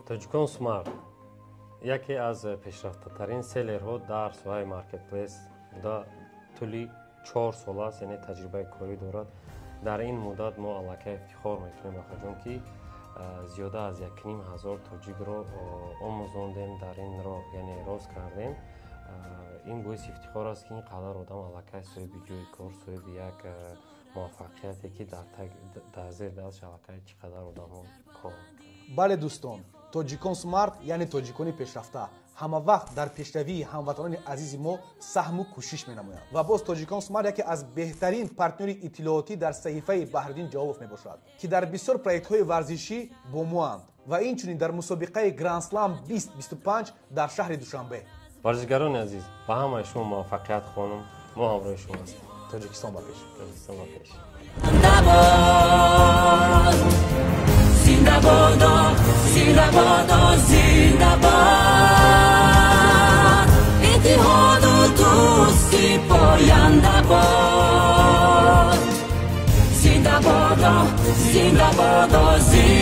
Тоҷикон Смарт яке аз пешрафтатарин селлерҳо дар соҳаи маркетплейс буда, тӯли 4 сол аст, яъне таҷрибаи корӣ дорад. Дар ин муддат мо аллакай ифтихор мекунем, акаҷон, ки зиёда аз 1500 тоҷикро омӯзондем, дар ин роҳ, яъне рост кардем. Ин боиси ифтихор аст, ки ин қадар одам аллакай соҳиби ҷои кор, соҳиби як муваффақияте, ки дар зери дастш аллакай чӣ қадар одамҳо кор. Бале, дӯстон, Тоҷикон Смарт, яъне тоҷикони пешрафта, ҳама вақт дар пешравии ҳамватанони азизи мо саҳму кӯшиш менамоянд. Ва боз Тоҷикон Смарт яке аз беҳтарин партнёри иттилоотӣ дар саҳифаи Баҳриддин Ҷавобов мебошад, ки дар бисёр проектҳои варзишӣ бо моанд ва инчунин дар мусобиқаи Грандслам 2025 дар шаҳри Душанбе. Варзишгарони азиз, ба ҳамаи шумо муваффақият хонум. Мо ҳамроҳи шумо ҳастем. Тоҷикистон ба пеш! Тоҷикистон ба пеш! Зиндабодо, зиндабодо, зиндабод, иттиҳоду дӯстӣ пояндабод. Зиндабодо, зиндабодо, зиндабод.